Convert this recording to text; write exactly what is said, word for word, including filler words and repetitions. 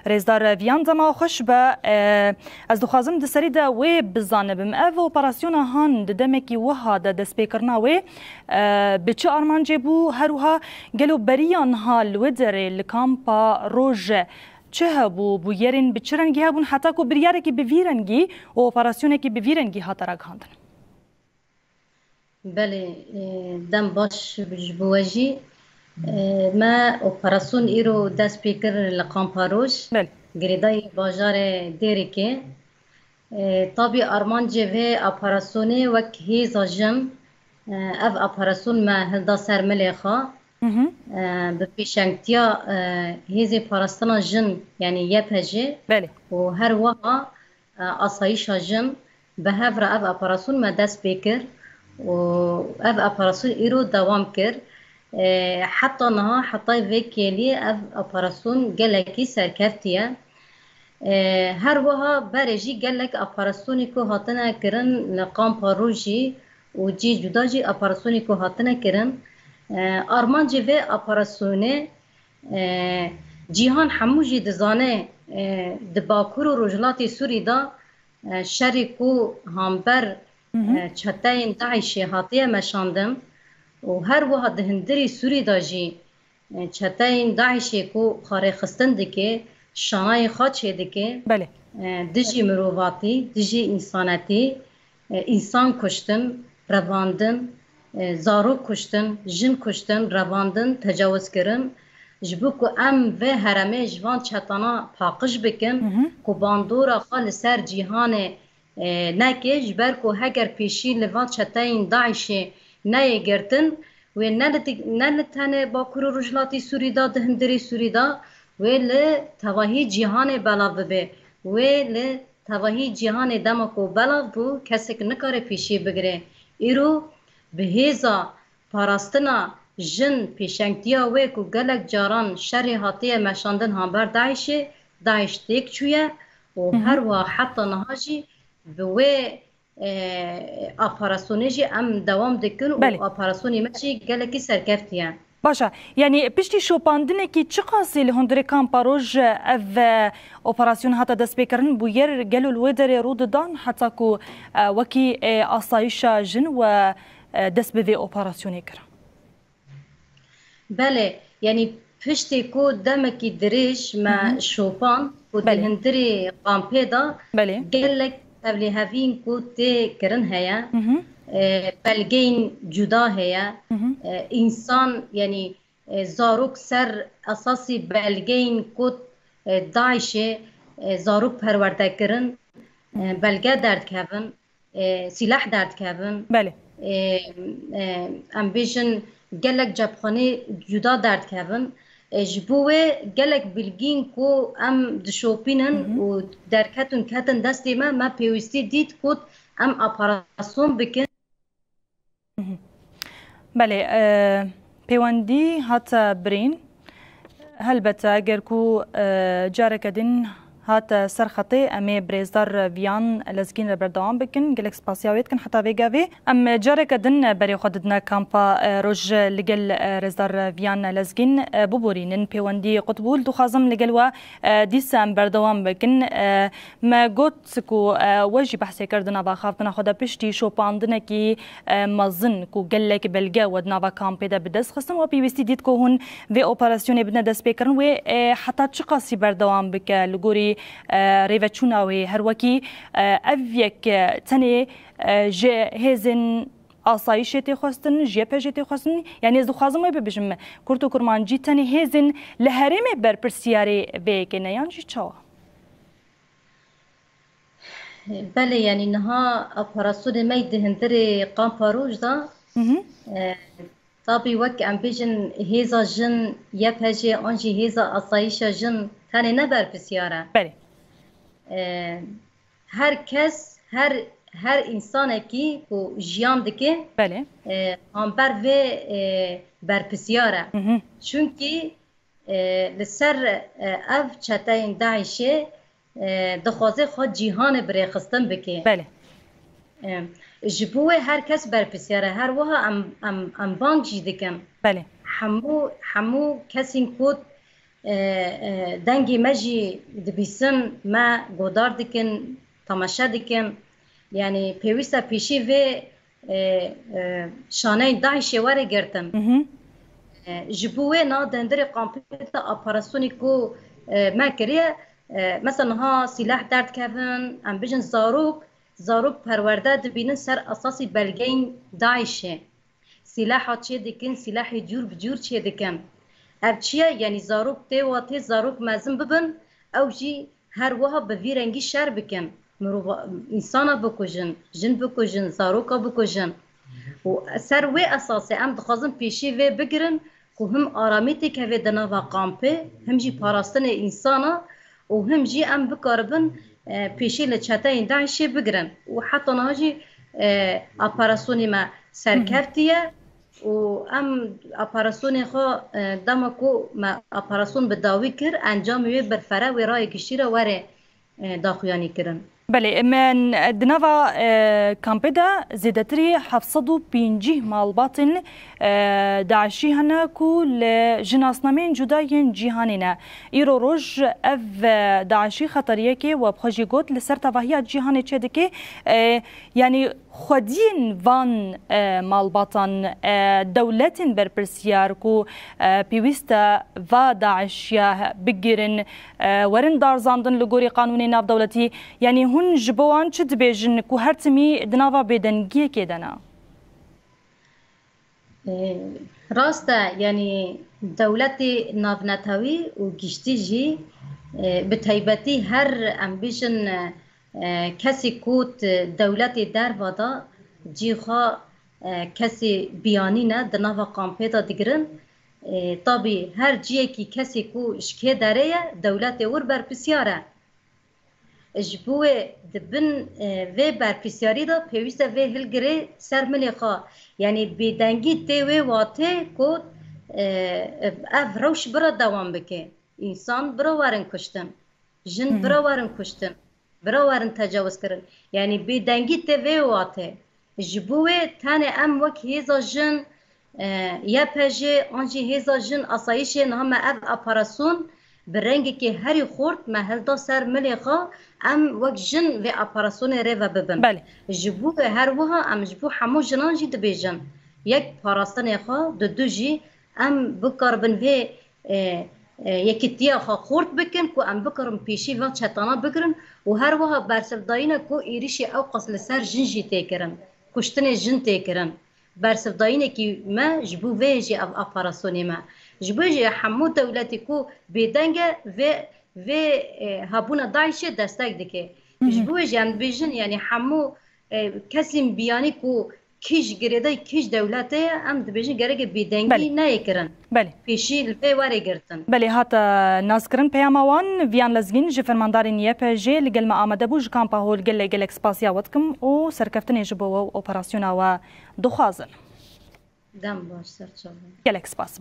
Rêzdar Viyan, dema xweş be. E, ez dixwazim di serî de wê bizanibim. Ev operasyona han di demekî wiha de destpêkirina wê, e, bi çi armancê bû? Her wiha gelo beriya niha li wê derê li kampa Roj çi hebû? Bûyerên bi çi rengî hebûn heta ku biryarekî bi vî rengî û operasyonekî bi vî rengî hate ragihandin? Belê, e, dem baş ji bo we jî. E, me operasyon îro dest pê kir li Kampa Roj, Belê. girêdayî bajarê Dêrikê. E, tabî armancê vê operasyonê wek hêza jin, e, ev operasyon me hilda ser milê xwe. Hı hı. E, bi pêşengtiya, e, hêzê parastina jin, yanî Y P J Belê. û her wiha e, asayîşa jin, bi hev re ev operasyon me dest pê kir û ev operasyon îro dewam kir. E, heta niha, heta vê kêliyê ev operasyon gelekî serkeftî ye. E, her wiha berê jî gelek operasyonê ku hatine kirin li Kampa Rojî û cî cuda jî operasyonê ku hatine kirin. E, armancê vê operasyonê E, cîhan hemû jî dizane, e, di Bakur û Rojhilatê Sûrî de, e, şerê ku hamber, Hı hı. e, çeteyên DAIŞê hatiye meşandin û her wiha di hundirê Sûrî de jî, e, çeteyên DAIŞê ku xwe rêxistin dike, şanayê xwe çêdike, Belê. e, dijî mirovatî, dijî însanetî, e, însan kuştin, revandin, e, zarok kuştin, jin kuştin, revandin, tecawizkirin. Ji bo ku em vê heremê ji van çetana paqij bikin, Hı hı. ku bandora xwe li ser cîhanê, e, neke, ji ber ku heger pêşî li van çeteyên DAIŞê neyê girtin, wê ne li, ne li tenê Bakur û Rojhilatê Sûrî de, di hundirê Sûrî de, wê li tevahî cîhanê belav bibe. Wê li Tevahî cîhanê dema ku belav bû, kesek nikare pêşî bigire. Îro bi hêza parastina jin, pêşengtiya wê ku gelek caran şerê hatiye meşandin hamber DAIŞê, DAIŞ têk çûye û Hı hı. her wiha heta niha jî bi wê, e, operasyonê jî em dewam dikin û Belê. operasyonê me jî gelekî serkeftî ye. Baş e. Yanî piştî şopandinekî çiqasî li hundirê Kampa Roj ev, e, operasyon hate destpêkirin, bûyer gelo li wê derê rû didan heta ku, e, wekî, e, asayişa jin we, e, dest bi vê operasyonê kir? Belê, yanî piştî ku demekî dirêj me Hı hı. şopand ku di Belê. hundirê kampê de Belê. gelek tevlihevîn ku tê kirin heye, Hı hı. e, belgeyên cuda heye, Hı hı. e, însan, yanî, e, zarok ser esasî belgeyên ku, e, DAIŞê, e, zarok perwerde kirin, e, belge derdikevin, e, sîleh derdikevin. Belê. E, e, em bêjin gelek cepxanê cuda derdikevin. E, ji bo wê gelek bilgîn ku em dişopînin Hı hı. û derketin ketin destê me, me pêwîstî dît ku em operasyon bikin. Hı hı. Belê, e, pêwendî hate birîn. Helbete, eger ku, e, careke din hate ser xetê, em ê birêzdar Viyan Lezgîn re berdewam bikin. Gelek spasiya wê dikin heta vê gavê. Em careke din berê xwe didine kampa, e, Roj li gel, e, rêzdar Viyan Lezgîn, e, biborînin. Pêwendî qut bû. Dixwazim li gel we, e, dîsa em berdewam bikin. E, me got ku, e, we jî behsê kir di nava xaftina xwe de piştî şopandinekî e, mezin ku gelek belge we di nava kampê de bi dest xistin, we pêwîstî dît ku hûn vê operasyonê bidine destpêkirin, wê, e, heta çiqasî berdewam bike li gorî, e, rêveçûna wê, her wekî, e, ev yek, e, tenê, e, ji hêzên asayîşê tê xwestin, ji Y P J'ê tê xwestin, yanî ez dixwazim wê bibêjim, kurt û kurmancî tenê hêzên li herêmê berpirsiyarê vê yekê ne, yan jî çawa? Belê, yanî niha operasyonê me yî di hundirê Kampa Roj de, Hı hı. e, tabî wek em bêjin hêza jin Y P J an jî hêza asayîşa jin tenê ne berpirsiyar e. Belê. E, her kes, her, her însanekî ku jiyan dike, Belê. e, hamber vê, e, berpirsiyar e. Hı hı. Çunkî e, li ser, e, ev çeteyên DAIŞê, e, dixwaze xwe cîhanê bi rêxistin bike. Belê. E, ji bo wê her kes berpirsiyar e. Her wiha em, em, em bang jî dikin. Belê. Hemû, hemû kesên ku e, e, dengê me jî dibîsin, me godar dikin, temaşe dikin. Yanî pêwîst e pêşî vê, e, e, şaneyên DAIŞê were girtin. E, ji bo wê na dendirê kampê de operasyonê ku, e, me kiriye, e, mesela niha sîleh derdikevin, em bijin zarok, zarok perwerde dibînin ser esasî belgeyên DAIŞê. Sîleha çêdikin, sîlehê cûr bi cûr çêdikin. Ev çi ye? Yanî zarok tê watê zarok mezin bibin, ew jî her wiha bi vî rengî şer bikin. Mirova, însana bikujin, jin bikujin, zaroka bikujin. Û ser wê esasê em dixwazin pêşî vê bigirin ku him aramî têkeve di nava kampê, him jî parastinê însana û him jî em bikaribin, e, pêşî li çeteyên DAIŞê bigirin. Û heta niha jî, e, operasyonê me serkeftiye û em operasyonê xwe, e, dema ku me operasyon bi dawî kir, encamê wê birfere wê rayê giştî re were, e, daxuyanî kirin. Belê, em, e, di nava, e, kampê de zêdetirî heft sed û pêncî malbatên, e, DAIŞî hene ku li jinasnameyên cuda yên cîhanê ne. Îro roj ev, e, DAIŞî xeteriyekê we bi xwe jî got li ser tevahiya cîhanê çêdike. E, yanî xwediyên van, e, malbatan, e, dewletên berpirsiyar ku, e, pêwîst e va DAIŞiya bigirin, e, werin darzandin li gorî qanûnê navdewletî. Yanî hûn ji bo wan çi dibêjin ku her timî di nava bêdengiyekê de ne? E, rast e, yanî dewletê navnetewî û giştî jî, e, bi taybetî her, em bêjin, e, e, kesê ku di dewletê derva de cî xwe, e, kesê biyanî ne di nava kampê de digirin. E, tabî her ciyekî kesê ku ji kê derê ye, dewletê wir berpirsiyar e. Ji bo wê di bin, e, vê berpirsiyarî de pêwîst e vê hilgirê ser milê xwe. Yanî bêdengî tê wê watê ku, e, ev rewş bira dewam bike. Însan bira werin kuştin. Jin bira werin kuştin. Bira werin tecawizkirin. Yanî bêdengî tê vê watê. Ji bo wê tenê em wek hêza jin, e, Y P J an jî hêza jin asayîşê niha me ev operasyon bi rengekê herî xurt me hilda ser milê xwe, em wek jin vê operasyonê rê ve bibin. Belê. Ji bo wê her wiha em ji bo hemû jinan jî dibêjin. Yek parastinê xwe, di du jî em bikaribin vê, e, e, yekîtiya xwe xurt bikin ku em bikarin pêşî van çetana bigirin û her wiha bersivdayîne ku êrîşê ewqas li ser jin jî tê kirin, kuştinê jin tê kirin. Bersivdayînekî me ji bo vê jî ev operasyonê me. Ji bo jî hemû dewletê ku bêdeng e vê, vê, e, hebûna DAIŞê destek dike. Ji bo wê jî em dibêjin, yanî hemû, e, kesên biyanî ku kîj girêdayî kîj dewletê ye, em dibêjin gereke bêdengî Belê. neyê kirin. Belê. Pêşî li vê were girtin. Belê, hate naskirin peyama wan. Viyan Lezgîn ji fermandarên Y P J li gel me amade bû, ji kampa Hol. Gelek, gelek spasiya we dikim û serkeftinê ji bo we û operasyona we dixwazin. Dem baş, serçavin. Gelek spas.